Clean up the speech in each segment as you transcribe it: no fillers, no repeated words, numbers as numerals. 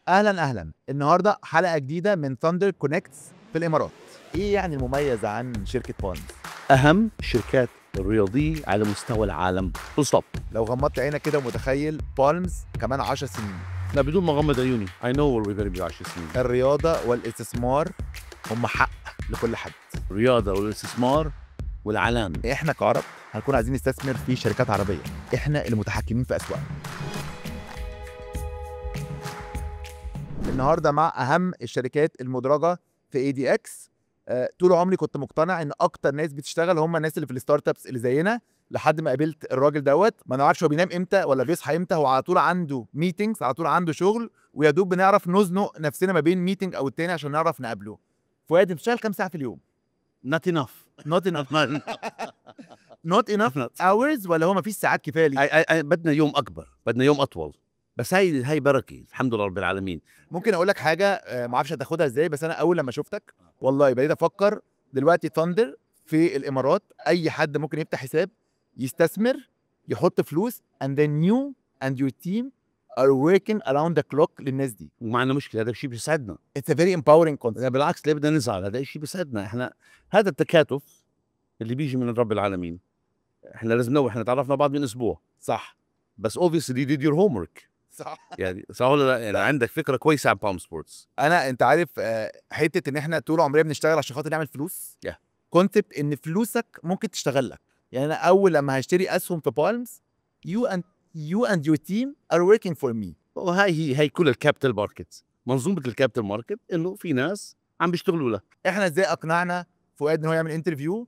اهلا اهلا، النهارده حلقة جديدة من Thndr Connects في الامارات. ايه يعني المميز عن شركة Palms؟ اهم الشركات الرياضية على مستوى العالم، full stop. لو غمضت عينك كده ومتخيل Palms كمان 10 سنين؟ لا، بدون ما اغمض عيوني، I know where we're gonna be 10 سنين. الرياضة والاستثمار هم حق لكل حد. الرياضة والاستثمار والعلام. احنا كعرب هنكون عايزين نستثمر في شركات عربيه، احنا المتحكمين في اسواقنا. النهارده مع اهم الشركات المدرجة في ADX. طول عمري كنت مقتنع ان اكتر ناس بتشتغل هم الناس اللي في ال startups اللي زينا، لحد ما قابلت الراجل دوت. ما نعرفش هو بينام امتى ولا بيصحى امتى، هو على طول عنده meetings، على طول عنده شغل، ويا دوب بنعرف نزنق نفسنا ما بين meeting او التاني عشان نعرف نقابله. فؤاد، انت بتشتغل كام ساعة في اليوم؟ not enough. not enough، not enough hours، ولا هو ما فيش ساعات كفاية ليك؟ بدنا يوم اكبر، بدنا يوم اطول، بس هاي بركه، الحمد لله رب العالمين. ممكن اقول لك حاجه، ما اعرفش هتاخدها ازاي، بس انا اول لما شفتك والله بقيت افكر دلوقتي Thndr في الامارات اي حد ممكن يفتح حساب، يستثمر، يحط فلوس، and then you and your team are working around the clock للناس دي. وما عندنا مشكله، هذا الشيء بيسعدنا. it's a very empowering concept. لا بالعكس، ليه بدنا نزعل؟ هذا الشيء بيسعدنا احنا، هذا التكاتف اللي بيجي من رب العالمين. احنا لازم نوح، احنا تعرفنا بعض من اسبوع. صح. بس obviously you did your homework. صح. يعني صح ولا لا؟ يعني عندك فكرة كويسة عن Palm Sports. انا انت عارف، حتة ان احنا طول عمرنا بنشتغل عشان خاطر نعمل فلوس، concept ان فلوسك ممكن تشتغل لك. يعني انا اول لما هشتري اسهم في Palms، you and your team are working for me. وهاي هي هي كل ال capital market، منظومة ال capital market، انه في ناس عم بيشتغلوا لك. احنا ازاي اقنعنا فؤاد ان هو يعمل interview؟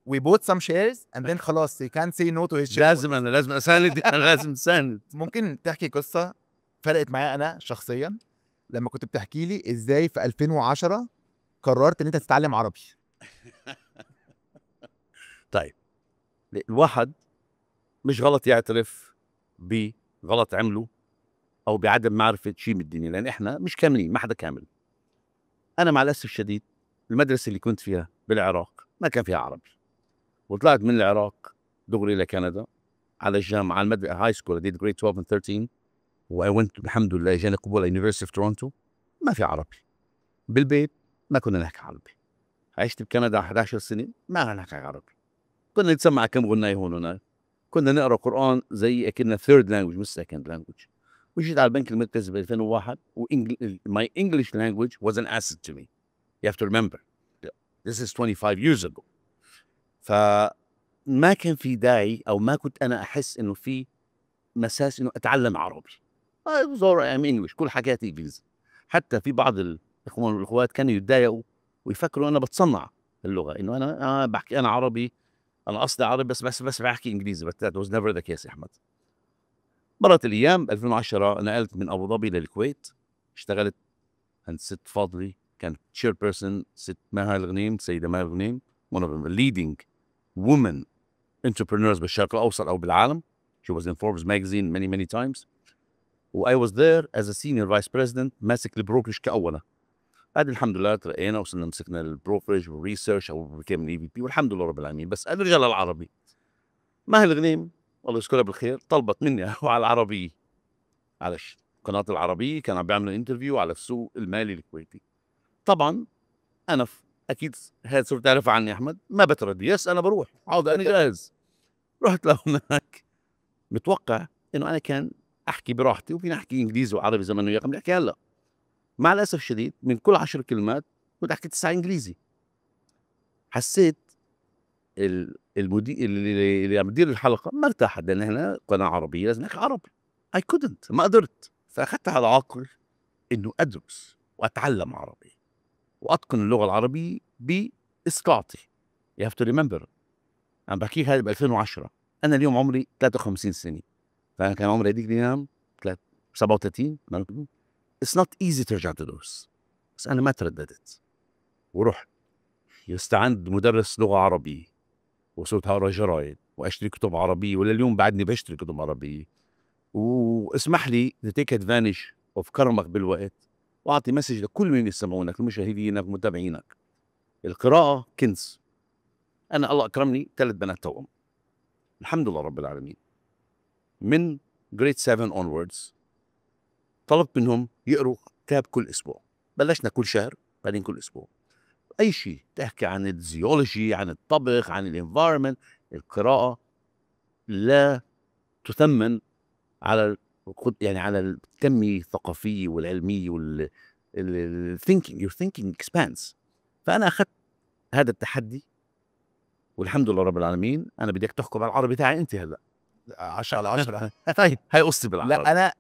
we bought some shares and then خلاص، he can't say no to his share. لازم، انا لازم اساند، انا لازم اساند. ممكن تحكي قصة فرقت معايا انا شخصيا، لما كنت بتحكي لي ازاي في 2010 قررت ان انت تتعلم عربي؟ طيب، الواحد مش غلط يعترف بغلط عمله او بعدم معرفة شيء من الدنيا، لان احنا مش كاملين، ما حدا كامل. انا مع الاسف الشديد المدرسة اللي كنت فيها بالعراق ما كان فيها عربي، وطلعت من العراق دغري لكندا على الجامعه، على المدرسة high school، did grade 12 and 13 و I went، الحمد لله اجاني قبول University of Toronto. ما في عربي بالبيت، ما كنا نحكي عربي. عشت بكندا 11 سنه، ما نحكي عربي. كنا نتسمع كم غناية هون وهناك، كنا نقرا قران زي اكننا third language مش second language. وجيت على البنك المركزي ب 2001 و my English language was an asset to me. You have to remember this is 25 years ago. فما كان في داعي او ما كنت انا احس انه في مساس انه اتعلم عربي. I was alright، I'm English، كل حكياتي انجليزي. حتى في بعض الاخوان والاخوات كانوا يتضايقوا ويفكروا انا بتصنع اللغه، انه انا بحكي انا عربي، انا اصلي عربي، بس بحكي انجليزي، but that was never the case يا احمد. مرت الايام، 2010 نقلت من ابو ظبي للكويت، اشتغلت عند ست فاضلي، كانت chairperson ست مها الغنيم، سيده مها الغنيم، one of the leading women entrepreneurs بالشرق الاوسط او بالعالم. she was in Forbes magazine many many times. و I was there as a senior vice president، ماسك ال brokerage كأولة. بعد الحمد لله ترقينا، وصلنا مسكنا ال brokerage وال research او became EVP، والحمد لله رب العالمين. بس نرجع للعربي، مها الغنيم الله يذكرها بالخير طلبت مني اروح على العربيه، على قناة العربيه، كانوا عم بيعملوا interview على السوق المالي الكويتي. طبعا انا اكيد هذا صرت تعرف عني احمد، ما بتردد، yes انا بروح، حاضر، انا جاهز. رحت لهناك متوقع انه انا كان احكي براحتي، وفينا احكي انجليزي وعربي زي ما انا وياك عم نحكي هلا. مع الاسف الشديد من كل 10 كلمات كنت احكي 9 انجليزي. حسيت المدير اللي عم يدير الحلقة ما ارتاحت، لان احنا قناة عربيه، لازم نحكي عربي. I couldn't، ما قدرت. فاخذت على عقل انه ادرس واتعلم عربي واتقن اللغة العربية باستطاعتي. you have to remember، عم بحكيك هذا ب 2010، انا اليوم عمري 53 سنه، فانا كان عمري هذيك الايام 37. it's not easy ترجع تدرس، بس انا ما ترددت ورحت استعنت بمدرس لغة عربية وصرت اقرا جرايد واشتري كتب عربيه، ولليوم بعدني بشتري كتب عربيه. واسمح لي to take advantage of كرمك بالوقت واعطي message لكل من يسمعونك، لمشاهدينك ومتابعينك: القراءة كنز. انا الله اكرمني ثلاث بنات توأم، الحمد لله رب العالمين. من grade 7 onwards طلبت منهم يقروا كتاب كل اسبوع. بلشنا كل شهر، بعدين كل اسبوع. اي شيء تحكي عن الزيولوجي، عن الطبخ، عن ال environment. القراءة لا تثمن على يعني على التنمية الثقافية والعلمية وال thinking، your thinking expands. فانا اخذت هذا التحدي والحمد لله رب العالمين. انا بدك تحكم على العربي تاعي انت هلا. 10 على 10. طيب، هاي قصتي بالعربي. لا، انا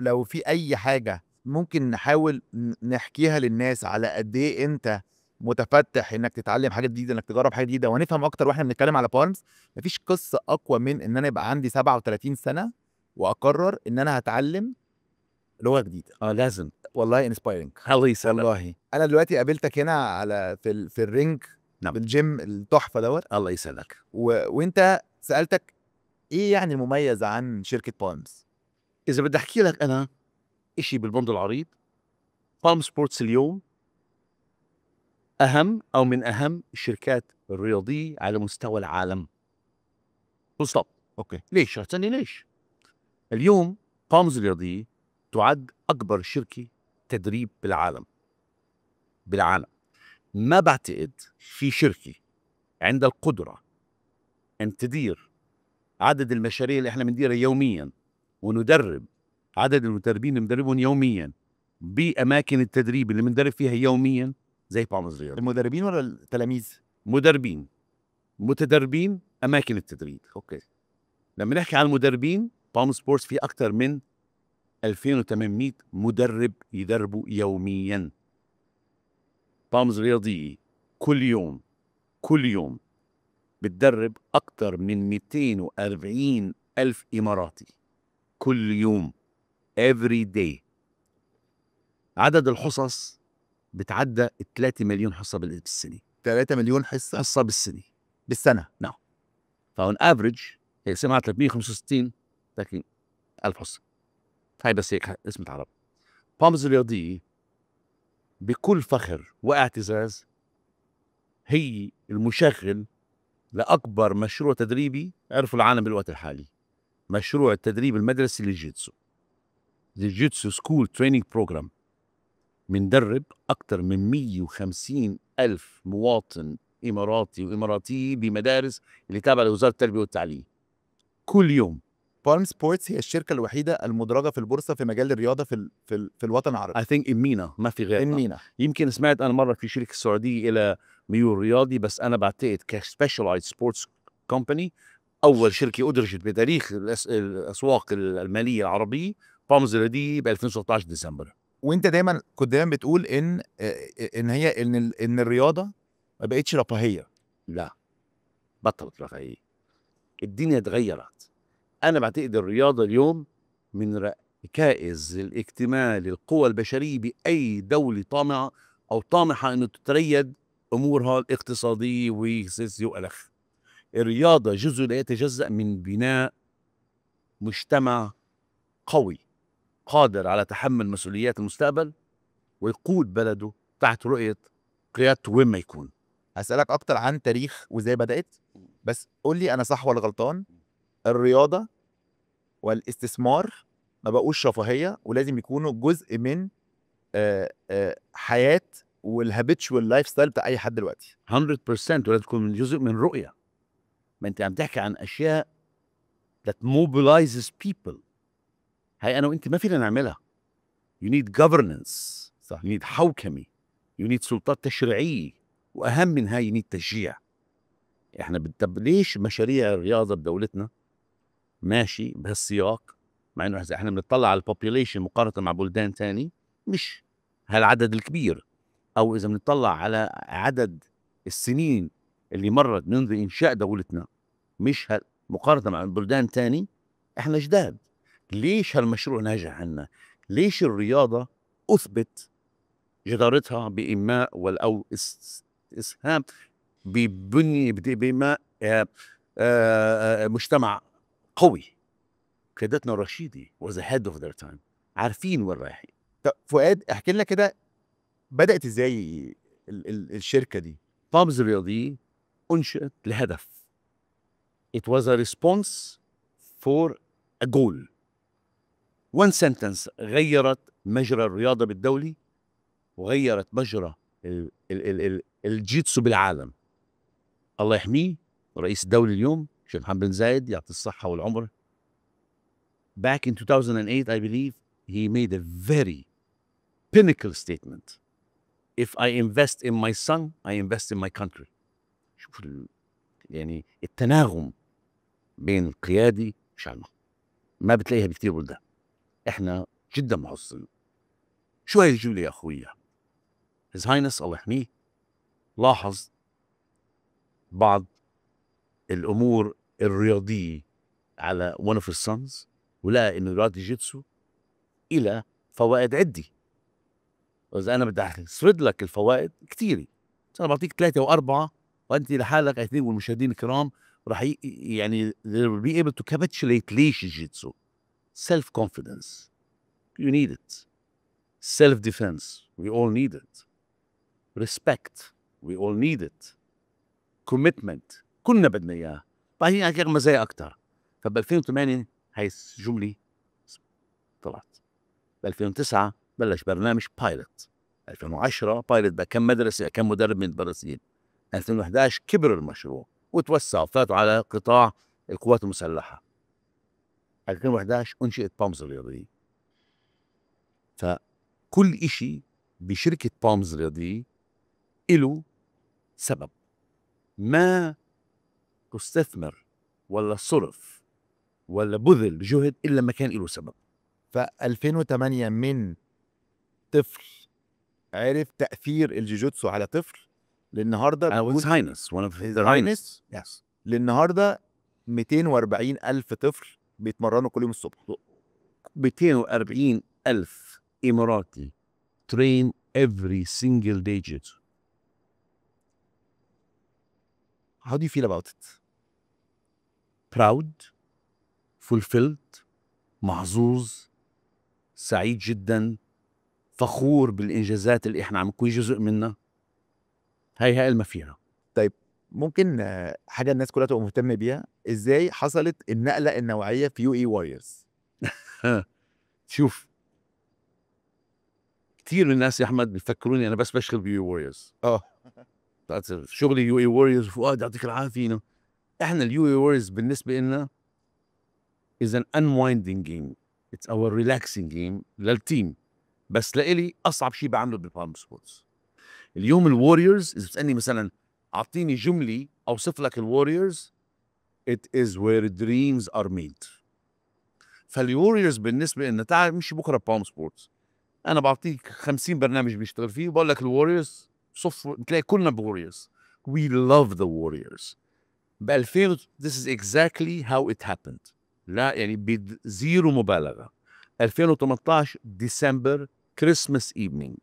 لو في اي حاجة ممكن نحاول نحكيها للناس على قد ايه انت متفتح انك تتعلم حاجة جديده، انك تجرب حاجة جديده، ونفهم اكتر واحنا بنتكلم على بالمز. مفيش قصة اقوى من ان انا يبقى عندي 37 سنة واقرر ان انا هتعلم لغة جديده. اه، لازم. والله inspiring. الله يسلمك. والله انا دلوقتي قابلتك هنا على في ال ring، بالجيم التحفة دوت. الله يسعدك. وانت سالتك ايه يعني المميز عن شركة بالمز؟ اذا بدي احكي لك انا شيء بالبند العريض، بالم سبورتس اليوم اهم او من اهم الشركات الرياضية على مستوى العالم، full stop. ليش؟ رح تسالني ليش؟ اليوم بالمز الرياضية تعد اكبر شركة تدريب بالعالم، بالعالم. ما بعتقد في شركة عندها القدرة ان تدير عدد المشاريع اللي احنا بنديرها يوميا، وندرب عدد المدربين اللي بندربهم يوميا باماكن التدريب اللي بندرب فيها يوميا زي بالمز رياضة. المدربين ولا التلاميذ؟ مدربين، متدربين، اماكن التدريب. لما نحكي عن المدربين، بالم سبورتس في اكثر من 2800 مدرب يدربوا يوميا. بالمز رياضية كل يوم، كل يوم بتدرب أكثر من 240 ألف إماراتي كل يوم، every day. عدد الحصص بتعدى 3 مليون حصة بالسنة. 3 مليون حصة؟ حصة بالسنة. بالسنة. نعم. ف on average هي سمعت 365 لكن 1000 حصة، هاي بس هيك اسم العرب. بالمز الرياضية بكل فخر واعتزاز هي المشغل لأكبر مشروع تدريبي عرفه العالم بالوقت الحالي، مشروع التدريب المدرسي للجيتسو، جيتسو school training program. بندرب أكثر من 150 ألف مواطن إماراتي وإماراتية بمدارس اللي تابعة لوزارة التربية والتعليم كل يوم. بالم سبورتس هي الشركة الوحيدة المدرجة في البورصة في مجال الرياضة في الوطن العربي. I think in MENA ما في غيرها. in MENA. يمكن سمعت انا مرة في شركة سعودية الى ميول رياضي، بس انا بعتقد ك specialized sports company اول شركة ادرجت بتاريخ الاسواق المالية العربية بالمز الرياضية ب 2016 ديسمبر. وانت دايما كنت دايما بتقول ان هي ان الرياضة ما بقتش رفاهيه. لا، بطلت رفاهيه، الدنيا تغيرت. انا بعتقد الرياضة اليوم من ركائز الاكتمال القوى البشرية باي دولة طامعه او طامحه انه تتريد امورها الاقتصادية والسياسية والخ. الرياضة جزء لا يتجزا من بناء مجتمع قوي قادر على تحمل مسؤوليات المستقبل ويقود بلده تحت رؤية قيادته وين ما يكون. هسألك أكتر عن تاريخ وإزاي بدأت، بس قول لي أنا صح ولا غلطان؟ الرياضة والاستثمار ما بقوش رفاهية ولازم يكونوا جزء من حياة وال habitual lifestyle بتاع أي حد دلوقتي. 100%، ولازم تكون جزء من رؤية. ما أنت عم تحكي عن أشياء that mobilizes people، هاي أنا وأنت ما فينا نعملها. you need governance، you need حوكمة، you need سلطات تشريعية، وأهم من هاي you need تشجيع. احنا طب ليش مشاريع الرياضة بدولتنا ماشي بهالسياق، مع انه احنا بنطلع على ال population مقارنة مع بلدان تاني مش هالعدد الكبير، او اذا بنطلع على عدد السنين اللي مرت منذ انشاء دولتنا مش مقارنة مع بلدان تاني احنا جداد. ليش هالمشروع ناجح عنا؟ ليش الرياضة اثبت جدارتها بإنماء أو إسهام ببني بإنماء مجتمع قوي؟ قيادتنا الرشيدة was ahead of their time، عارفين وين رايحين. طب فؤاد، احكي لنا كده بدأت ازاي الشركة دي؟ بالمز الرياضية أنشئت لهدف. It was a response for a goal. One sentence غيرت مجرى الرياضة بالدولي وغيرت مجرى الجيتسو بالعالم. الله يحميه رئيس الدولة اليوم الشيخ محمد بن زايد، يعطي الصحة والعمر. Back in 2008 I believe he made a very pinnacle statement: if I invest in my son I invest in my country. شوف يعني التناغم بين القيادي وشعبنا ما بتلاقيها بكثير بلدان. احنا جدا محظوظين. شو هاي الجملة يا اخويا؟ His Highness الله يحميه لاحظ بعض الامور الرياضية على one of his sons، ولقى انه رياضة الجيتسو إلى فوائد عدة. واذا انا بدي اسرد لك الفوائد كثيرة، بس انا بعطيك ثلاثة واربعة وانت لحالك I think والمشاهدين الكرام راح يعني they will be able to capitulate ليش الجيتسو. self confidence you need it، self defense we all need it، respect we all need it، commitment كلنا بدنا اياه. بعدين احكي مزايا اكثر. فب 2008 هاي الجملة طلعت. ب 2009 بلش برنامج pilot، 2010 pilot بقى كم مدرسه، كم مدرب من المدرسين. 2011 كبر المشروع وتوسع وفاتوا على قطاع القوات المسلحة. 2011 انشئت بالمز الرياضيه. فكل إشي بشركه بالمز الرياضية له سبب، ما استثمر ولا صرف ولا بذل جهد الا ما كان له سبب. ف 2008 من طفل عرف تاثير الجوجوتسو على طفل للنهاردة His Highness one of his highness yes. للنهاردة 240 الف طفل بيتمرنوا كل يوم الصبح. 240 ألف إماراتي train every single day jiu-jitsu. How do you feel about it? Proud, fulfilled, محظوظ، سعيد جدا، فخور بالإنجازات اللي إحنا عم نكون جزء منها. هاي ما فيها. طيب ممكن حاجة الناس كلها تبقى مهتمة بيها، إزاي حصلت النقلة النوعية في UAE Warriors؟ شوف، كثير من الناس يا احمد بيفكروني انا بس بشتغل ب UAE Warriors. شغلي UAE Warriors. فؤاد يعطيك العافيه. احنا ال UAE Warriors بالنسبة لنا is an unwinding game، it's our relaxing game لل team، بس لإلي اصعب شيء بعمله بال Palm Sports. اليوم ال Warriors، اذا بتسالني مثلا اعطيني جملة اوصف لك ال Warriors، it is where dreams are made. فال Warriors بالنسبة لنا، تعال مش بكره Palm Sports، انا بعطيك 50 برنامج بيشتغل فيه وبقول لك ال Warriors صف، تلاقي كلنا ب Warriors. we love the Warriors. ب 2000 this is exactly how it happened. لا يعني ب zero مبالغه. 2018 December Christmas evening،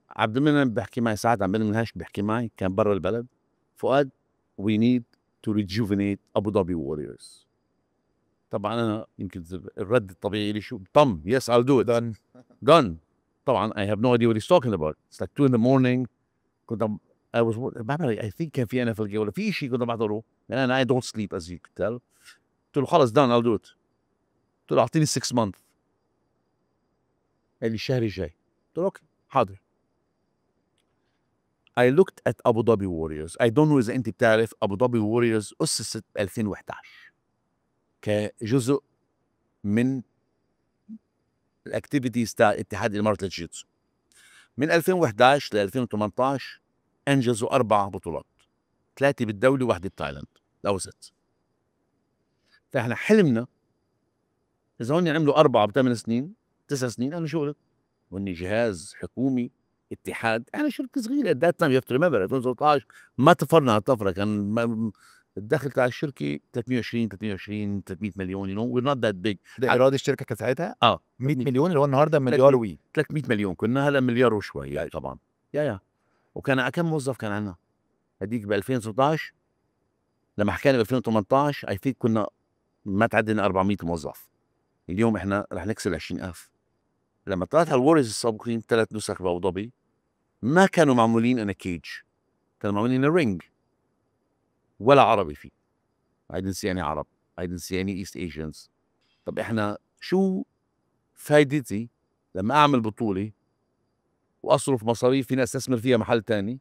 عبد المنعم بيحكي معي، ساعات عبد المنعم هاشم بيحكي معي، كان برا البلد. فؤاد we need to rejuvenate ابو ظبي Warriors. طبعا انا يمكن الرد الطبيعي لي شو؟ طم yes I'll do it. done. done. طبعا I have no idea what he's talking about. it's like 2 in the morning. كنت I was بعمل I think كان في NFL ولا في شيء كنت بحضره، لان انا I don't sleep as you could tell. قلت له خلص done I'll do it. قلت له اعطيني 6 months. قال لي الشهر الجاي. قلت له okay حاضر. I looked at Abu Dhabi Warriors. I don't know إذا أنت بتعرف أبو ظبي Warriors أسست ب 2011 كجزء من ال activities تاع اتحاد الامارات للجيتسو. من 2011 ل 2018 انجزوا اربع بطولات، ثلاثة بالدولة وواحدة بتايلاند. that was it. فاحنا حلمنا اذا هون عملوا اربعة ب8 سنين 9 سنين، انا شو قلت؟ واني جهاز حكومي اتحاد، احنا شركة صغيرة at that time، you have to remember 2019 ما طفرنا على الطفره، كان الدخل تاع الشركة 320 320 300 مليون، you know we're not that big. ده ايراد الشركة كان ساعتها 100 مليون، اللي هو النهارده مليار وي 300 مليون كنا، هلا مليار وشوي يعني طبعا yeah. وكان كم موظف كان عندنا هديك ب 2019؟ لما حكينا ب 2018 I think كنا ما تعدينا 400 موظف. اليوم احنا رح نكسر 20000. لما طلعت على ال Warriors السابقين، ثلاث نسخ بابو ظبي، ما كانوا معمولين in a cage، كانوا معمولين in a ring، ولا عربي فيه. I didn't see any عرب، I didn't see any East Asians. طب احنا شو فايدتي لما اعمل بطوله واصرف مصاريف فيني استثمر فيها محل تاني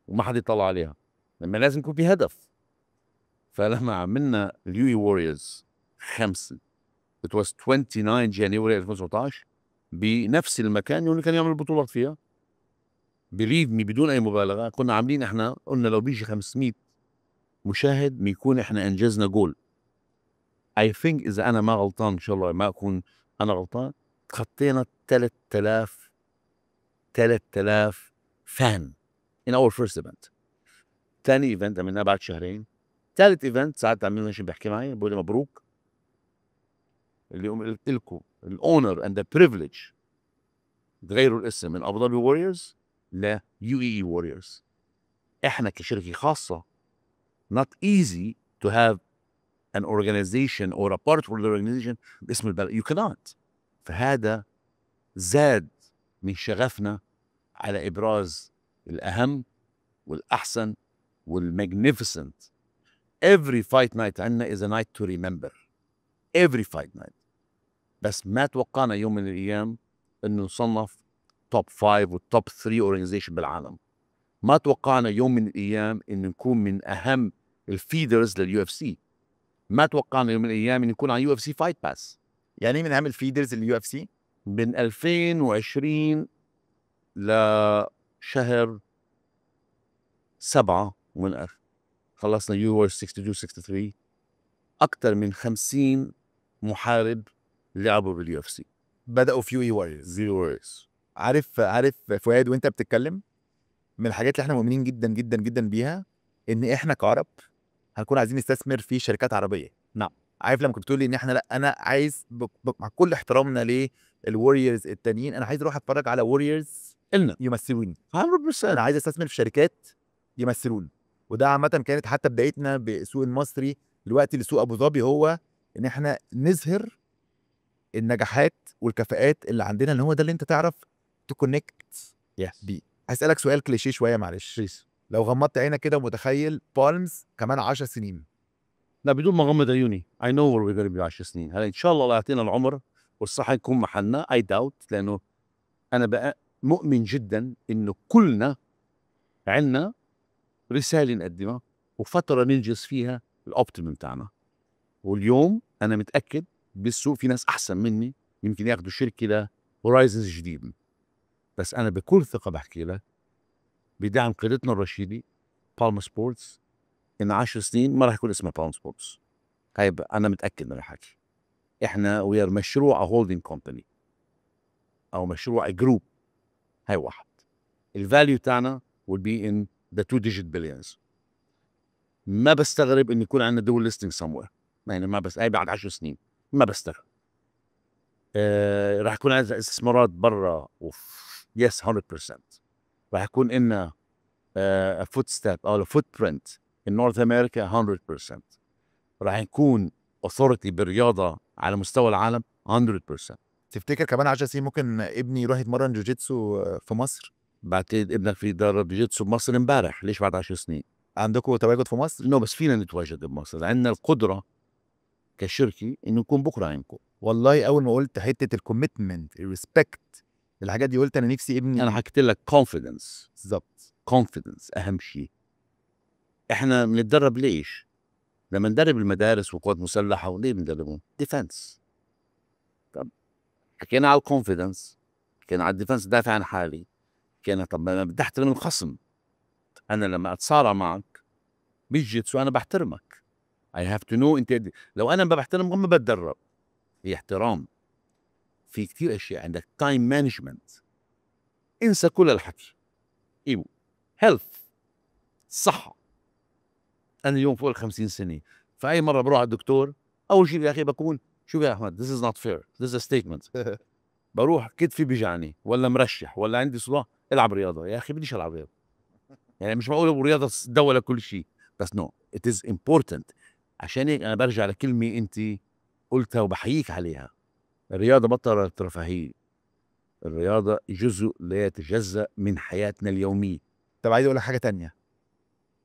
وما حد يطلع عليها، لما لازم يكون في هدف. فلما عملنا ال UAE Warriors 5، it was 29 January 2019 بنفس المكان اللي كان يعمل بطولات فيها. believe me، بدون اي مبالغه، كنا عاملين، احنا قلنا لو بيجي 500 مشاهد بيكون احنا انجزنا goal. I think اذا انا ما غلطان، ان شاء الله ما اكون انا غلطان، تخطينا 3000 fan in our first event. ثاني event عملناه بعد شهرين. ثالث event ساعتها عملنا شيء، بيحكي معي بقول لي مبروك، اليوم قلت لكم ال honor and the privilege تغيروا الاسم من ابو ظبي Warriors ل UAE Warriors. احنا كشركة خاصة not easy to have an organization or a part of the organization باسم البلد، you cannot. فهذا زاد من شغفنا على ابراز الاهم والاحسن وال magnificent. every fight night عندنا is a night to remember، every fight night. بس ما توقعنا يوم من الايام انه نصنف top 5 وال top 3 organization بالعالم. ما توقعنا يوم من الايام انه نكون من اهم ال feeders لل UFC. ما توقعنا يوم من الايام انه نكون على UFC Fight Pass. يعني ايه من اهم ال feeders لل UFC؟ من 2020 لشهر 7 ومن خلصنا يو 62 63، اكثر من 50 محارب لعبوا بال UFC. بداوا في UAE Warriors. Warriors. عارف فؤاد، وانت بتتكلم، من الحاجات اللي احنا مؤمنين جدا جدا جدا بيها ان احنا كعرب هنكون عايزين نستثمر في شركات عربيه. نعم. عارف لما كنت بتقول لي ان احنا، لا، انا عايز مع كل احترامنا لل Warriors التانيين، انا عايز اروح اتفرج على Warriors النا. يمثلوني. 100%. انا عايز استثمر في شركات يمثلوني. وده عامة كانت حتى بدايتنا بالسوق المصري دلوقتي لسوق ابو ظبي، هو ان احنا نظهر النجاحات والكفاءات اللي عندنا، اللي هو ده اللي انت تعرف ت connect بيه. هسألك سؤال كليشيه شويه، معلش. please. لو غمضت عينك كده ومتخيل Palms كمان 10 سنين؟ لا، بدون ما اغمض عيوني I know where we're gonna be 10 سنين. هلا ان شاء الله الله يعطينا العمر والصحة نكون محلنا. I doubt، لانه انا بقى مؤمن جدا انه كلنا عندنا رسالة نقدمها وفترة ننجز فيها ال optimum تاعنا. واليوم انا متاكد بالسوق في ناس احسن مني يمكن ياخذوا شركة ل horizons جديد، بس انا بكل ثقة بحكي لك بدعم قيادتنا الرشيدة، Palm Sports in 10 سنين ما راح يكون اسمها Palm Sports. هاي انا متاكد من الحكي. احنا we are مشروع holding company او مشروع group. هاي واحد، ال value تاعنا will be in the two digit billions. ما بستغرب انه يكون عندنا dual listing somewhere، يعني ما بس هاي بعد 10 سنين ما بستغرب. راح يكون عندنا استثمارات برا، yes، 100%. راح يكون لنا footstep او footprint in North America، 100%. راح نكون authority بالرياضة على مستوى العالم، 100%. تفتكر كمان 10 سنين ممكن ابني يروح يتمرن جوجيتسو في مصر؟ بعتقد ابنك في يدرب جوجيتسو بمصر امبارح، ليش بعد 10 سنين؟ عندكم تواجد في مصر؟ no، بس فينا نتواجد بمصر، عندنا القدرة كشركة انه نكون بكره عندكم. والله اول ما قلت حتة ال commitment، ال respect، الحاجات دي، قلت انا نفسي ابني انا حكيت لك confidence. بالظبط. confidence اهم شيء. احنا بنتدرب ليش؟ لما ندرب المدارس وقوات مسلحه، وليه بندربهم؟ defense. طب حكينا على ال confidence، حكينا على ال defense، دافع عن حالي. حكينا طب انا بدي احترم الخصم. انا لما اتصارع معك بالجيتسو انا بحترمك، I have to know انت. لو انا ما بحترم ما بتدرب. هي احترام في كثير اشياء، عندك time management، انسى كل الحكي، ايوه، health، صحة. انا اليوم فوق ال 50 سنة، فاي مرة بروح على الدكتور اول شيء يا اخي بكون، شوف يا احمد، this is not fair، this is a statement، بروح كتفي بيجعني ولا مرشح ولا عندي صداع، العب رياضه. يا اخي بديش العب رياضه، يعني مش معقول الرياضة دواء لكل شيء، بس no، it is important. عشان هيك انا برجع لكلمة انت قلتها وبحييك عليها، الرياضة بطلت رفاهيه، الرياضة جزء لا يتجزا من حياتنا اليوميه. طب عايز اقول لك حاجة تانية،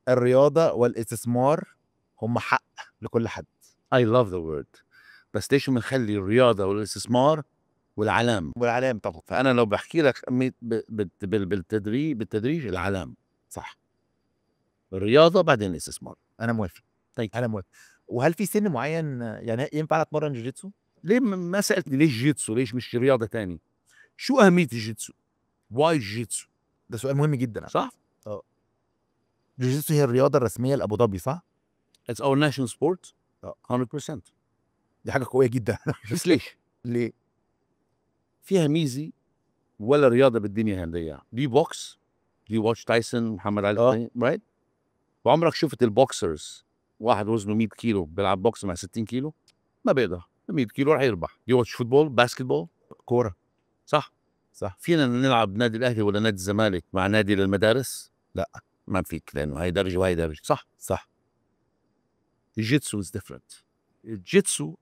الرياضة والاستثمار هم حق لكل حد. I love the word، بس ليش بنخلي الرياضة والاستثمار والعلام. والعلام طبعا. فانا لو بحكي لك بالتدريج العلام. صح. الرياضة بعدين الاستثمار. انا موافق. Thank you. انا موافق. وهل في سن معين يعني ينفع اتمرن جوجيتسو؟ ليه ما سالتني ليش جيتسو، ليش مش رياضة تانية؟ شو اهمية الجيتسو؟ why جيتسو؟ ده سؤال مهم جدا. صح؟ جوجيتسو هي الرياضة الرسمية لابو ظبي، صح؟ It's our national sport. 100%. دي حاجة قوية جدا. بس ليش؟ ليه؟ فيها ميزة ولا رياضة بالدنيا عندها. Do you box؟ Do you watch تايسون، محمد علي، right؟ وعمرك شفت ال boxers واحد وزنه 100 كيلو بيلعب box مع 60 كيلو؟ ما بيقدر. 100 كيلو راح يربح. You watch football، basketball؟ كوره. صح. صح. فينا نلعب نادي الاهلي ولا نادي الزمالك مع نادي للمدارس؟ لا. ما فيك، لانه هاي درجه وهي درجه. صح. صح. الجيتسو is different. الجيتسو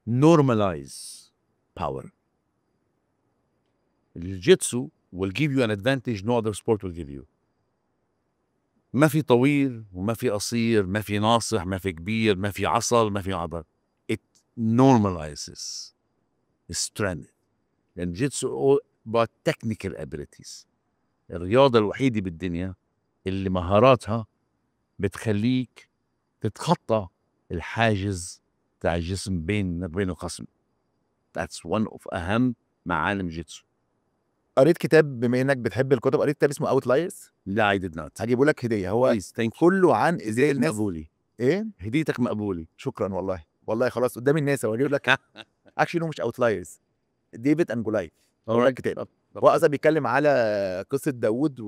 normalize power. الجيتسو will give you an advantage no other sport will give you. ما في طويل وما في قصير، ما في ناصح، ما في كبير، ما في عصل، ما في عضل. It normalizes strength. لأن الجيتسو all about technical abilities. الرياضة الوحيدة بالدنيا اللي مهاراتها بتخليك تتخطى الحاجز تاع الجسم بينك وبين الخصم. That's one of أهم معالم جيتسو. قريت كتاب، بما انك بتحب الكتب، قريت كتاب اسمه Outliers؟ لا، I did not. هجيبه لك هديه. هو Please, thank you. كله عن ازاي الناس مقبولة. ايه؟ هديتك مقبولة. شكرا والله. والله خلاص قدام الناس اهو لك. actually مش Outliers، David and Goliath هو الكتاب. هو اصلا بيتكلم على قصة داوود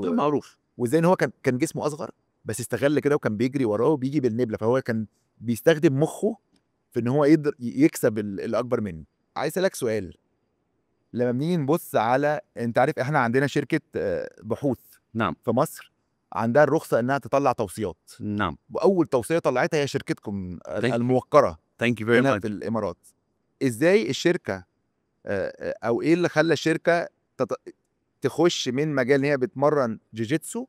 معروف. وازاي ان هو كان جسمه اصغر بس استغل كده، وكان بيجري وراه وبيجي بالنبله، فهو كان بيستخدم مخه في ان هو يقدر يكسب الاكبر منه. عايز اسالك سؤال، لما بنيجي نبص على، انت عارف احنا عندنا شركة بحوث في مصر عندها الرخصة انها تطلع توصيات. واول توصية طلعتها هي شركتكم الموقره Thank you very هنا much. في الامارات. ازاي الشركة او ايه اللي خلى الشركة تخش من مجال ان هي بتمرن جوجيتسو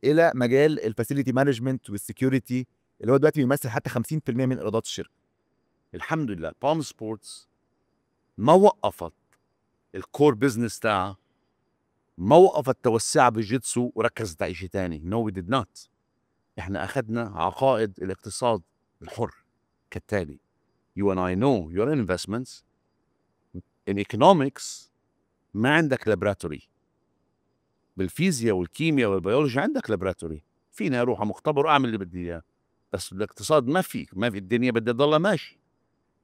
الى مجال ال facility management وال security اللي هو دلوقتي بيمثل حتى 50% من ايرادات الشركه؟ الحمد لله، Palm Sports ما وقفت ال core business تاعها، ما وقفت توسعها بالجيتسو وركزت على شيء ثاني. No, we did not. احنا اخذنا عقائد الاقتصاد الحر كالتالي. You and I know your investments in economics، ما عندك laboratory. بالفيزياء والكيمياء والبيولوجي عندك laboratory، فيني اروح على مختبر واعمل اللي بدي اياه، بس بالاقتصاد ما فيك، ما في، الدنيا بدها تضلها ماشي.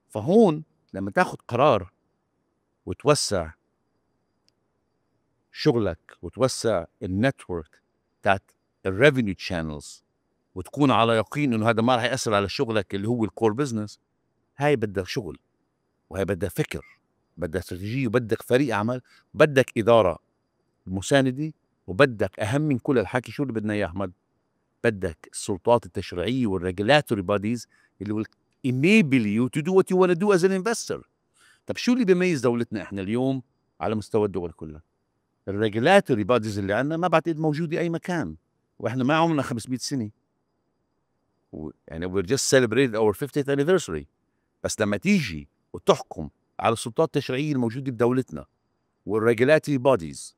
فهون لما تاخذ قرار وتوسع شغلك وتوسع ال network تاعت ال revenue channels وتكون على يقين انه هذا ما راح ياثر على شغلك اللي هو ال core business، هاي بدها شغل وهي بدها فكر، بدها استراتيجيه، وبدك فريق عمل، بدك ادارة مساندة، وبدك اهم من كل الحكي، شو اللي بدنا اياه احمد؟ بدك السلطات التشريعية وال regulatory bodies اللي will enable you to do what you want to do as an investor. طب شو اللي بيميز دولتنا احنا اليوم على مستوى الدول كلها؟ ال regulatory bodies اللي عندنا ما بعتقد موجودة اي مكان، واحنا ما عمرنا 500 سنه، يعني we're just celebrated our 50th anniversary. بس لما تيجي وتحكم على السلطات التشريعية الموجودة بدولتنا وال regulatory bodies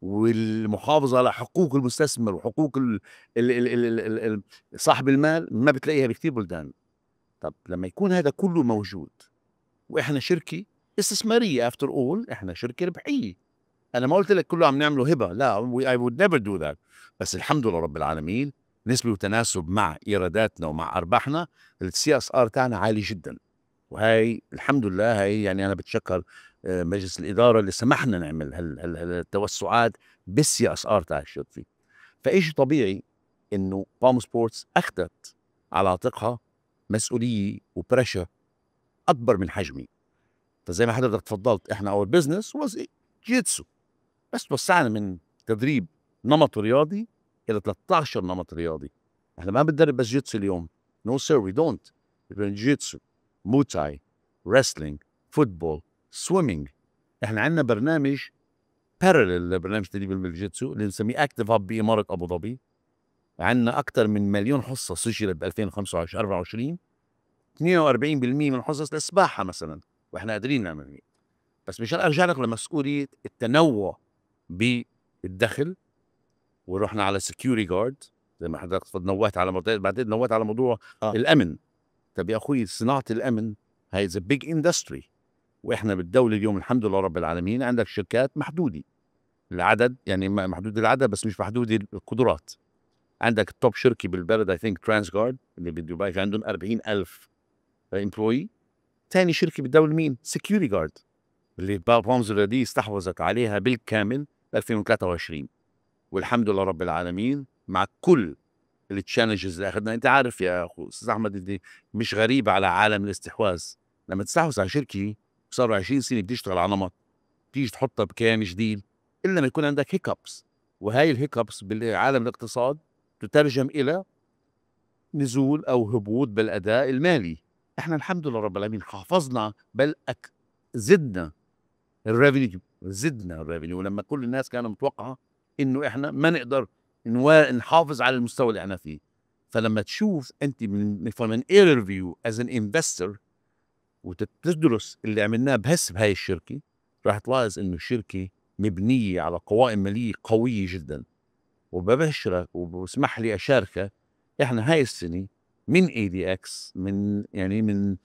والمحافظة على حقوق المستثمر وحقوق ال ال ال ال ال ال صاحب المال، ما بتلاقيها بكثير بلدان. طب لما يكون هذا كله موجود واحنا شركة استثماريه، after all احنا شركة ربحيه، انا ما قلت لك كله عم نعمله هبه، لا، I would never do that. بس الحمد لله رب العالمين، نسبه وتناسب مع ايراداتنا ومع ارباحنا، ال CSR تاعنا عالي جدا. وهي الحمد لله، هي يعني انا بتشكر مجلس الادارة اللي سمحنا نعمل هالتوسعات بال CSR تاع الشركه. فإشي طبيعي انه Palm Sports اخذت على عاتقها مسؤولية و pressure اكبر من حجمي. فزي ما حضرتك تفضلت، احنا our business was جيتسو، بس توسعنا من تدريب نمط رياضي الى 13 نمط رياضي. احنا ما بندرب بس جيتسو اليوم. No sir, we don't. جيتسو، Muay Thai، wrestling، football، swimming. احنا عندنا برنامج parallel لبرنامج تدريب الجيتسو اللي نسميه Active Hub بامارة ابو ظبي. عندنا اكثر من مليون حصة سجلت ب 2025 24، 42% من الحصص للسباحه مثلا، واحنا قادرين نعمل هيك. بس مشان ارجع لك لمسؤوليه التنوع بالدخل، ورحنا على Security Guard زي ما حضرتك نوهت على موضوع، بعدين نوهت على موضوع الامن. طب يا اخوي، صناعة الامن هاي is big industry، واحنا بالدولة اليوم الحمد لله رب العالمين عندك شركات محدودة العدد، يعني محدود العدد بس مش محدود القدرات. عندك ال top شركة بالبلد I think Transguard اللي بدبي، في عندهم 40000 employee. ثاني شركة بالدولة مين؟ Security Guard اللي Palms الرياضية استحوذت عليها بالكامل ب 2023. والحمد لله رب العالمين مع كل ال challenges اللي اخذنا، انت عارف يا اخو استاذ احمد، انت مش غريب على عالم الاستحواذ. لما تستحوذ على شركة صاروا 20 سنة بتشتغل على نمط، تيجي تحطها بكيان جديد، الا ما يكون عندك hiccups، وهاي ال hiccups بالعالم الاقتصاد تترجم الى نزول او هبوط بالاداء المالي. احنا الحمد لله رب العالمين حافظنا، بل زدنا ال revenue، زدنا ال revenue ولما كل الناس كانت متوقعه انه احنا ما نقدر نحافظ على المستوى اللي احنا فيه. فلما تشوف انت من from an aerial view as an investor وتدرس اللي عملناه بس بهاي الشركه، راح تلاحظ انه الشركة مبنية على قوائم ماليه قوية جدا. وببشرك وبسمح لي اشاركك، احنا هاي السنة من ADX، من يعني من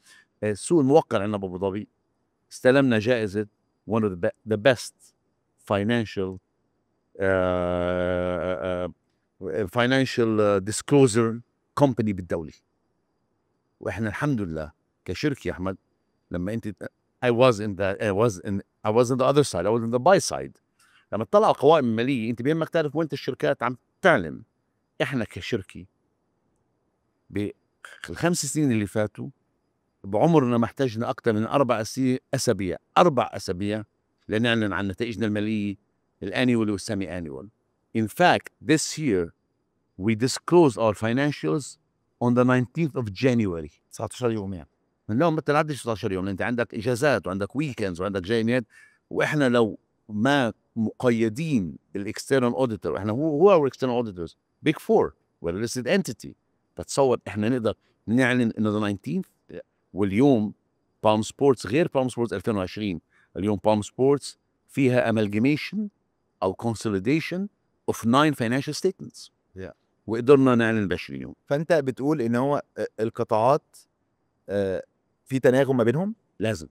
السوق الموقر عندنا بابو ظبي، استلمنا جائزة one of the best financial disclosure company بالدوله. واحنا الحمد لله كشركة يا احمد، لما انت I was in the other side، I was in the buy side، لما تطلع على القوائم المالية انت بيهمك تعرف وين الشركات عم تعلن. احنا كشركة بالخمس سنين اللي فاتوا بعمرنا ما احتاجنا اكثر من 4 اسابيع، 4 اسابيع لنعلن عن نتائجنا المالية ال annual وال semi annual. In fact, this year we disclosed our financials on the 19th of January. 19 يوم يعني. لا، ما تلعبش 19 يوم، انت عندك اجازات وعندك weekends وعندك جاينات، واحنا لو ما مقيدين بال external auditor، احنا هو our external auditors big four، we're listed entity، فتصور احنا نقدر نعلن انه the 19th. واليوم Palm Sports غير Palm Sports 2020. اليوم Palm Sports فيها amalgamation او consolidation of nine financial statements وقدرنا نعلن ب 20 يوم. فانت بتقول ان هو القطاعات في تناغم ما بينهم. لازم.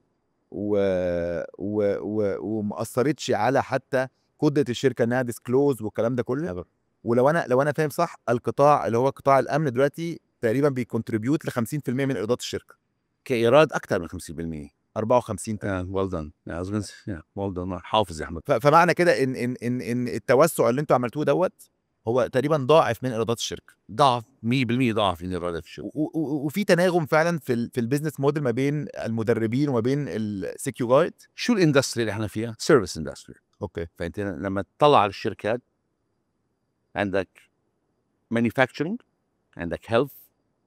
وما اثرتش على حتى قدره الشركة انها disclose والكلام ده كله. Never. ولو انا لو انا فاهم صح، القطاع اللي هو قطاع الامن دلوقتي تقريبا بي contribute ل 50% من ايرادات الشركه. كايراد اكثر من 50%. 54. Yeah, well done. Yeah, I was gonna say, yeah, well done. حافظ يا احمد. فمعنى كده ان التوسع اللي انتوا عملتوه دوت هو تقريبا ضاعف من ايرادات الشركه. ضعف، 100% ضعف من ايرادات الشركه. وفي تناغم فعلا في ال business model ما بين المدربين وما بين ال Secuguard. شو ال industry اللي احنا فيها؟ service industry. فانت لما تطلع على الشركات عندك manufacturing، عندك health،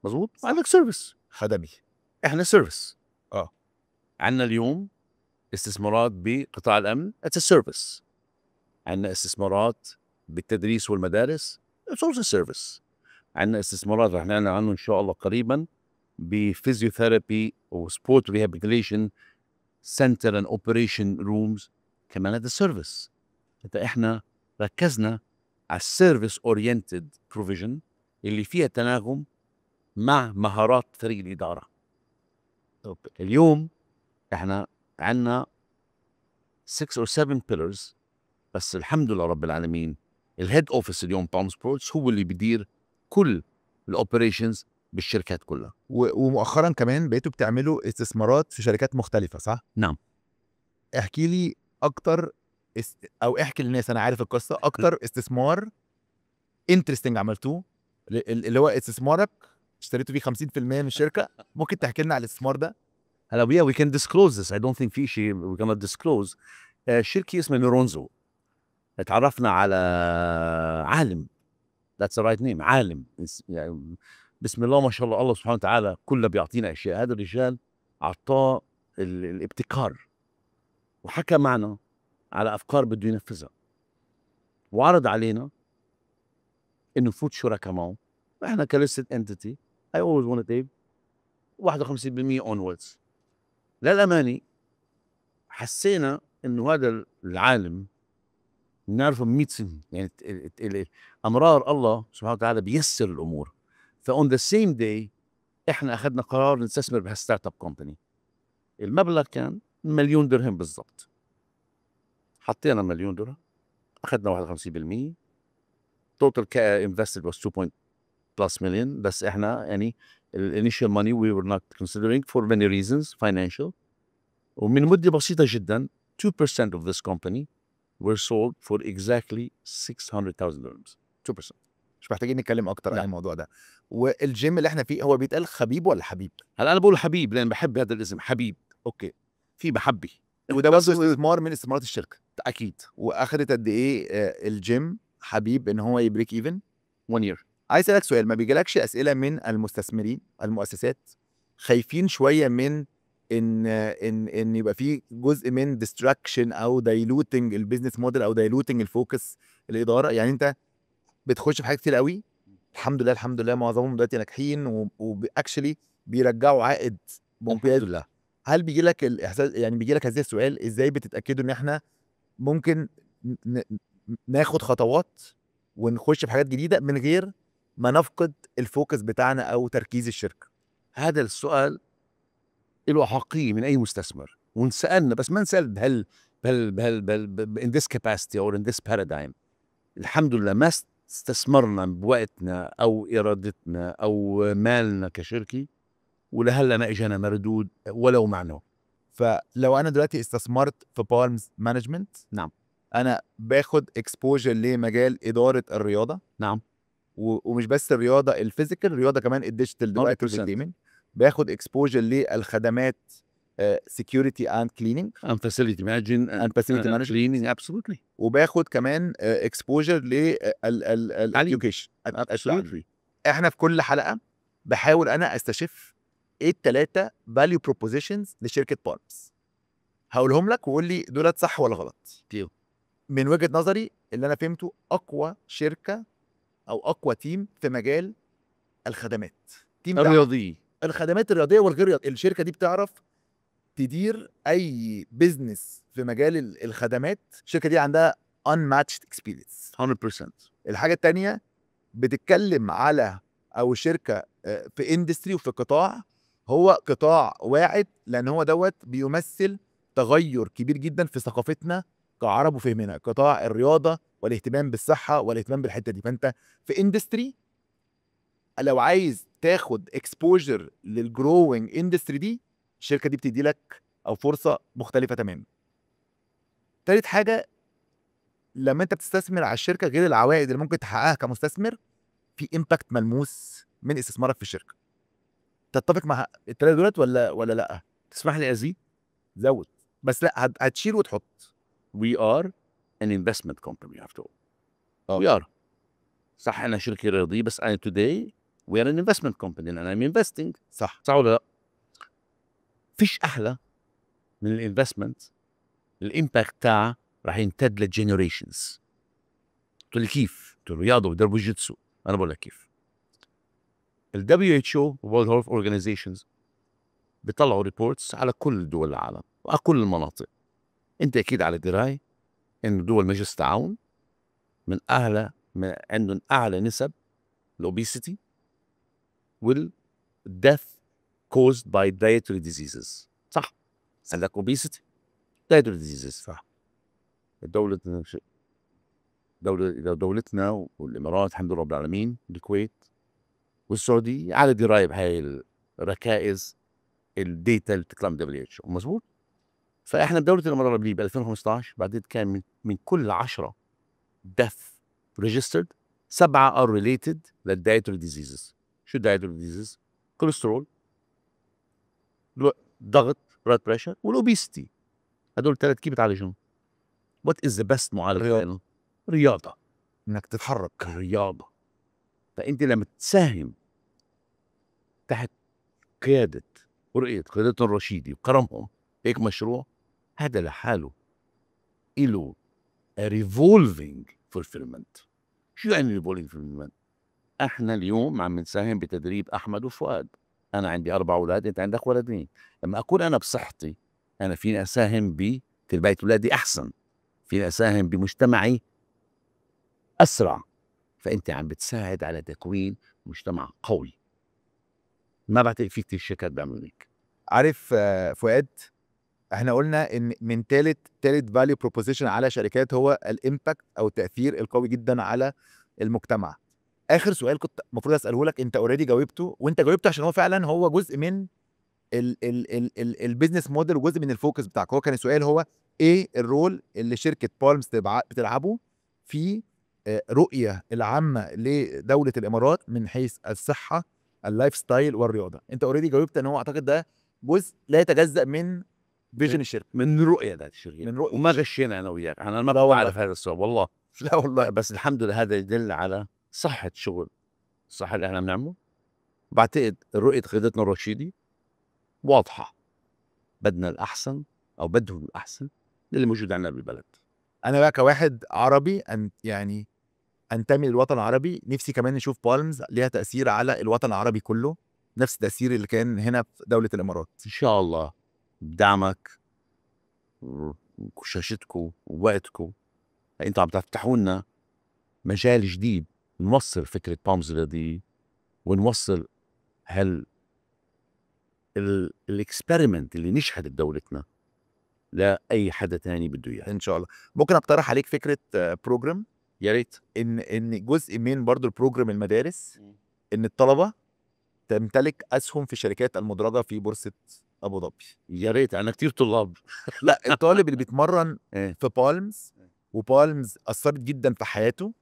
مظبوط، عندك service. خدمي. احنا service. عندنا اليوم استثمارات بقطاع الامن، it's service. عندنا استثمارات بالتدريس والمدارس، it's also service. عندنا استثمارات رح نعلن عنه ان شاء الله قريبا ب physiotherapy و sport rehabilitation center and operation rooms، كمان هذا service. انت احنا ركزنا على ال service oriented provision اللي فيها تناغم مع مهارات فريق الاداره. اليوم احنا عندنا 6 or 7 pillars، بس الحمد لله رب العالمين ال head office اليوم Palm Sports هو اللي بيدير كل ال operations بالشركات كلها. ومؤخرا كمان بقيتوا بتعملوا استثمارات في شركات مختلفه، صح؟ نعم. احكي لي اكتر او احكي للناس، انا عارف القصه، اكتر استثمار interesting عملتوه، اللي هو استثمارك اشتريتوا فيه 50% من الشركه. ممكن تحكي لنا على الاستثمار ده؟ هلا yeah, we can disclose this، I don't think في شيء we cannot disclose. شركة اسمها Neuronzo، تعرفنا على عالم، that's the right name، عالم، يعني بسم الله ما شاء الله، الله سبحانه وتعالى كله بيعطينا اشياء، هذا الرجال اعطاه الابتكار، وحكى معنا على افكار بده ينفذها وعرض علينا انه نفوت شركاء معه. احنا ك listed entity I always want to take 51% onwards. للامانة حكينا مع الرجال، حسينا انه هذا العالم نعرفه من 100 سنه، يعني امرار الله سبحانه وتعالى بيسر الامور. ف on the same day احنا اخذنا قرار نستثمر بهال startup company. المبلغ كان مليون درهم بالضبط. حطينا مليون درهم، اخذنا 51%. total invested was 2 plus million، بس احنا يعني ال initial money we were not considering for many reasons financial. ومن مده بسيطة جدا 2% of this company were sold for exactly 600,000 dirhams، 2%. مش محتاجين نتكلم اكتر عن لا. الموضوع ده. والجيم اللي احنا فيه هو بيتقال خبيب ولا حبيب؟ هلا انا بقول حبيب لان بحب هذا الاسم حبيب. okay. في محبه. وده برضه استثمار من استثمارات الشركه؟ اكيد. واخدت قد ايه الجيم حبيب ان هو ي break even؟ 1 year. عايز اسالك سؤال، ما بيجيلكش اسئلة من المستثمرين، المؤسسات، خايفين شوية من ان يبقى في جزء من distraction او diluting ال business model او diluting ال focus الاداره؟ يعني انت بتخش في حاجات كتير قوي، الحمد لله الحمد لله معظمهم دلوقتي ناجحين و actually بيرجعوا عائد ممتاز. الحمد لله. هل بيجي لك الاحساس، يعني بيجي لك هذا السؤال، ازاي بتتاكدوا ان احنا ممكن ناخد خطوات ونخش في حاجات جديدة من غير ما نفقد ال focus بتاعنا او تركيز الشركه؟ هذا السؤال له أحقية من أي مستثمر، وانسألنا، بس ما انسأل بهال in this capacity or in this paradigm. الحمد لله ما استثمرنا بوقتنا أو إرادتنا أو مالنا كشركة، ولهلا ما إجانا مردود ولو معنوي. فلو انا دلوقتي استثمرت في Palms Management، انا باخد exposure لمجال ادارة الرياضه. ومش بس الرياضة ال physical، الرياضة كمان ال digital دلوقتي 100%. في ال gaming. باخد exposure للخدمات security and cleaning and facility management and facility management. cleaning، absolutely. وباخد كمان exposure لل تعليم. education. absolutely. احنا في كل حلقة بحاول انا استشف ايه الثلاثة value propositions لشركة Palms. هقولهم لك وقول لي دولت صح ولا غلط. deal. من وجهه نظري اللي انا فهمته، اقوى شركة او اقوى team في مجال الخدمات، team ده الرياضية. الخدمات الرياضية والغير رياضية. الشركة دي بتعرف تدير اي business في مجال الخدمات. الشركة دي عندها unmatched experience. 100%. الحاجة التانية، بتتكلم على او شركة في industry وفي قطاع هو قطاع واعد، لان هو دوت بيمثل تغير كبير جدا في ثقافتنا كعرب وفهمنا، قطاع الرياضة والاهتمام بالصحة والاهتمام بالحتة دي. فانت في industry لو عايز تاخد exposure لل growing industry دي، الشركة دي بتدي لك او فرصة مختلفة تماما. تالت حاجه، لما انت بتستثمر على الشركه، غير العوائد اللي ممكن تحققها كمستثمر، في impact ملموس من استثمارك في الشركه. تتفق مع الثلاثة دولت ولا لا؟ تسمح لي ازيد؟ زود، بس لا هتشيل وتحط. we are an investment company after all. We are. صح انا شركة رياضيه، بس انا today we are an investment company and I'm investing. صح ولا لا؟ فيش احلى من ال investment ال impact تاعها راح يمتد لل generations. قلت لي كيف؟ قلت له رياضة ودرب جيتسو. انا بقول لك كيف. ال WHO، World Health Organizations، بيطلعوا reports على كل دول العالم وعلى كل المناطق. انت اكيد على دراية انه دول مجلس التعاون من اعلى من عندهم اعلى نسب ال obesity وال death caused by dietary diseases، صح؟ عندك obesity، dietary diseases. الدولة دولة دولتنا والإمارات الحمد لله رب العالمين، الكويت والسعودية على دراية بهاي الركائز، ال data اللي بتطلع من WHO، مزبوط؟ فاحنا بدولة الامارات العربية ب 2015 بعدين كان من كل 10 death registered، 7 are related لل dietary diseases. شو dietary diseases؟ كوليسترول، ضغط blood pressure، وال obesity. هدول الثلاث كيف بتعالجهم؟ what is the best معالجة؟ رياضة. رياضة. انك تتحرك. الرياضة. فأنت لما تساهم تحت قيادة ورؤية قيادتهم الرشيدة وكرمهم هيك مشروع، هذا لحاله إله revolving fulfillment. شو يعني revolving fulfillment؟ احنا اليوم عم نساهم بتدريب احمد وفؤاد. انا عندي 4 اولاد، انت عندك ولدين. لما اكون انا بصحتي، انا فيني اساهم تربية أولادي أحسن، فيني أساهم بمجتمعي أسرع. فأنت عم بتساعد على تكوين مجتمع قوي. ما بعتقد في كتير شركات بيعملوا هيك. عارف فؤاد، احنا قلنا ان من ثالث value proposition على شركات هو ال impact او التاثير القوي جدا على المجتمع. اخر سؤال كنت المفروض اساله لك، انت already جاوبته، وانت جاوبته عشان هو فعلا هو جزء من ال business model وجزء من ال focus بتاعك. هو كان السؤال هو ايه ال role اللي شركة بالمز بتلعبه في رؤية العامة لدولة الامارات من حيث الصحه، ال lifestyle والرياضه؟ انت already جاوبت ان هو اعتقد ده جزء لا يتجزا من vision الشركه، من رؤية ذات الشركه، من رؤية. وما غشينا انا وياك، انا ما لا والله. بعرف هذا السؤال والله. لا والله. بس الحمد لله هذا يدل على صحة شغل، الصح اللي احنا بنعمله. بعتقد رؤية قيادتنا الرشيدي واضحه، بدنا الاحسن او بدهم الاحسن اللي موجود عندنا بالبلد. انا بقى كواحد عربي أن يعني انتمي للوطن العربي، نفسي كمان نشوف بالمز ليها تاثير على الوطن العربي كله، نفس التاثير اللي كان هنا في دولة الامارات. ان شاء الله بدعمك وشاشتكم ووقتكم، انتوا عم تفتحوا لنا مجال جديد نوصل فكرة بالمز الرياضية ونوصل هال ال experiment اللي نجحت بدولتنا لاي حدا تاني بده اياه. ان شاء الله. ممكن اقترح عليك فكرة program؟ يا ريت. ان جزء من برضو ال program المدارس، ان الطلبة تمتلك اسهم في الشركات المدرجة في بورصة ابو ظبي. يا ريت، انا كثير طلاب. لا، الطالب اللي بيتمرن ايه في بالمز، وبالمز اثرت جدا في حياته،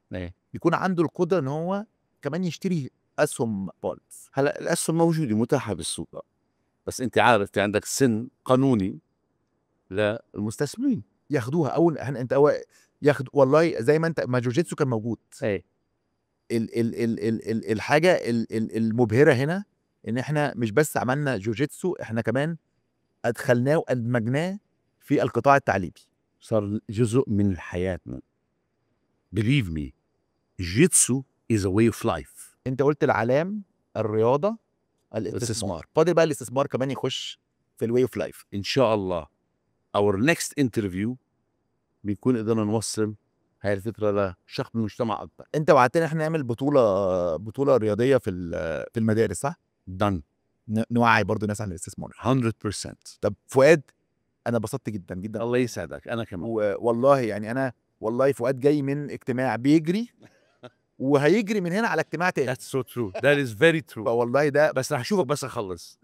بيكون عنده القدرة ان هو كمان يشتري اسهم بالمز. هلا الاسهم موجودة متاحة بالسوق، بس انت عارف في عندك سن قانوني للمستثمرين. ياخدوها اول انت أول ياخد، والله زي ما انت ما جوجيتسو كان موجود. ال ال ال ال ال الحاجة ال ال المبهره هنا ان احنا مش بس عملنا جوجيتسو، احنا كمان ادخلناه وادمجناه في القطاع التعليمي. صار جزء من حياتنا. believe me، جيتسو is a way of life. انت قلت العلام، الرياضه، الاستثمار. الاستثمار. فاضل بقى الاستثمار كمان يخش في ال way of life. ان شاء الله our next interview بيكون قدرنا نوصل هاي الفكرة لشخص من المجتمع اكبر. انت وعدتنا احنا نعمل بطوله رياضية في المدارس، صح؟ done. نوعي برضو الناس عن الاستثمار. 100%. طب فؤاد، انا اتبسطت جدا جدا. الله يسعدك، انا كمان. والله يعني انا والله فؤاد جاي من اجتماع بيجري وهيجري من هنا على اجتماع تاني. That's so true. That is very true. فوالله ده بس رح اشوفك بس اخلص.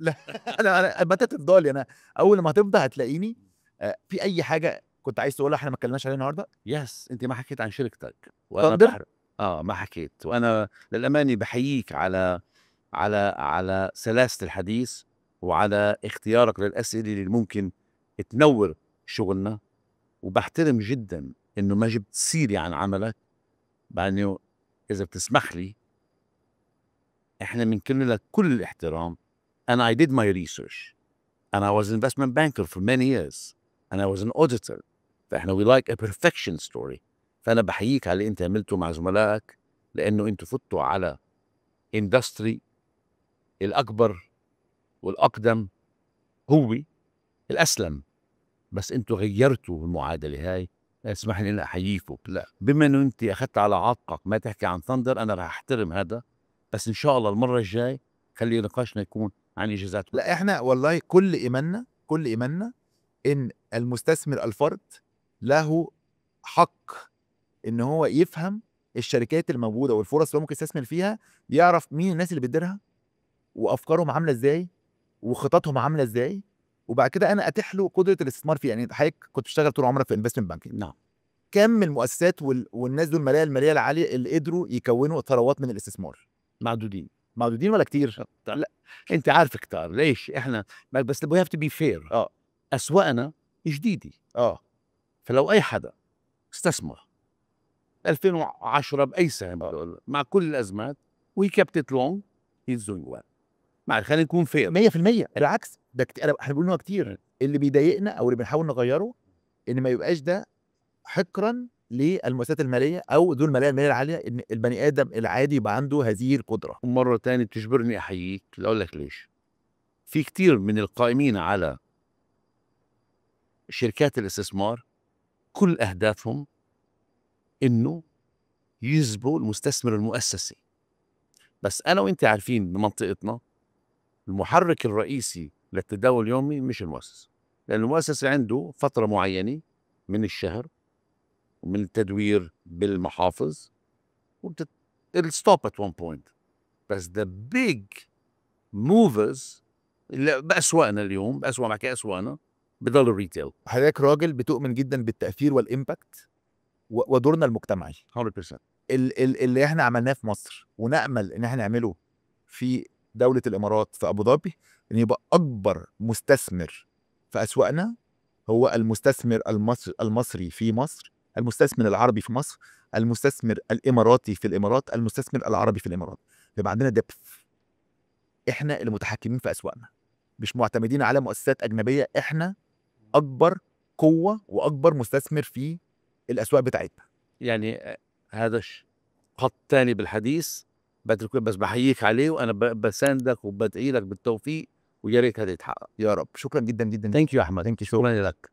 انا ما انت تفضلي، انا اول ما هتفضى هتلاقيني. في اي حاجة كنت عايز تقولها احنا ما اتكلمناش عليها النهارده؟ yes، انت ما حكيت عن شركتك وانا Thunder؟ ما حكيت، وانا للامانة بحييك على سلاسة الحديث وعلى اختيارك للاسئلة اللي ممكن تنور شغلنا، وبحترم جدا انه ما جبت سيره عن عملك، مع انه اذا بتسمح لي احنا بنكن لك كل الاحترام. انا I did my research and I was an investment banker for many years and I was an auditor، فاحنا we like a perfection story. فانا بحييك على اللي انت عملته مع زملائك، لانه انتوا فتوا على industry الاكبر والاقدم هو الاسلم، بس انتوا غيرتوا المعادلة هاي. اسمح لي اني احييكم. لا. بما انه انت اخذت على عاتقك ما تحكي عن ثندر، انا راح احترم هذا، بس ان شاء الله المرة الجاي خلي نقاشنا يكون عن انجازات. لا، احنا والله كل ايماننا ان المستثمر الفرد له حق ان هو يفهم الشركات الموجودة والفرص اللي هو ممكن يستثمر فيها، يعرف مين الناس اللي بتديرها وافكارهم عامله ازاي وخططهم عامله ازاي، وبعد كده انا اتيح له قدره الاستثمار فيها. يعني حضرتك كنت بتشتغل طول عمرك في investment banking. نعم. كم من المؤسسات والناس دول المالية العالية اللي قدروا يكونوا ثروات من الاستثمار؟ معدودين. معدودين ولا كتير؟ لا، انت عارف كتار. ليش احنا بس we have to be fair. اسواقنا جديدة. فلو اي حدا استثمر 2010 باي سهم مع كل الازمات و he kept it long، he's doing well. مع خلينا نكون fair. 100%. بالعكس، ده كتير، احنا بنقول إن هو كتير. اللي بيضايقنا او اللي بنحاول نغيره ان ما يبقاش ده حكرا للمؤسسات المالية او ذو المالية العاليه، ان البني ادم العادي يبقى عنده هذه القدره. ومرة تانية بتجبرني احييك، اقول لك ليش. في كتير من القائمين على شركات الاستثمار كل اهدافهم انه يجذبوا المستثمر المؤسسي، بس انا وانت عارفين بمنطقتنا المحرك الرئيسي للتداول اليومي مش المؤسسه، لان المؤسسة عنده فترة معينة من الشهر ومن التدوير بالمحافظ it'll stop at one point. بس the big movers اللي باسواقنا اليوم، باسواق بحكي اسواقنا، بضل ال retail. حضرتك راجل بتؤمن جدا بالتاثير وال impact ودورنا المجتمعي. 100%. اللي احنا عملناه في مصر ونامل ان احنا نعمله في دولة الامارات في ابو ظبي، ان يبقى اكبر مستثمر في اسواقنا هو المستثمر المصري في مصر، المستثمر العربي في مصر، المستثمر الاماراتي في الامارات، المستثمر العربي في الامارات. يبقى عندنا depth، احنا اللي متحكمين في اسواقنا، مش معتمدين على مؤسسات اجنبيه. احنا اكبر قوة واكبر مستثمر في الاسواق بتاعتنا. يعني هذا خط تاني بالحديث بترك، بس بحييك عليه وانا بساندك وبدعي لك بالتوفيق، ويا ريت هذا يتحقق. يا رب. شكرا جدا جدا. thank you احمد. thank you. شكرا لك.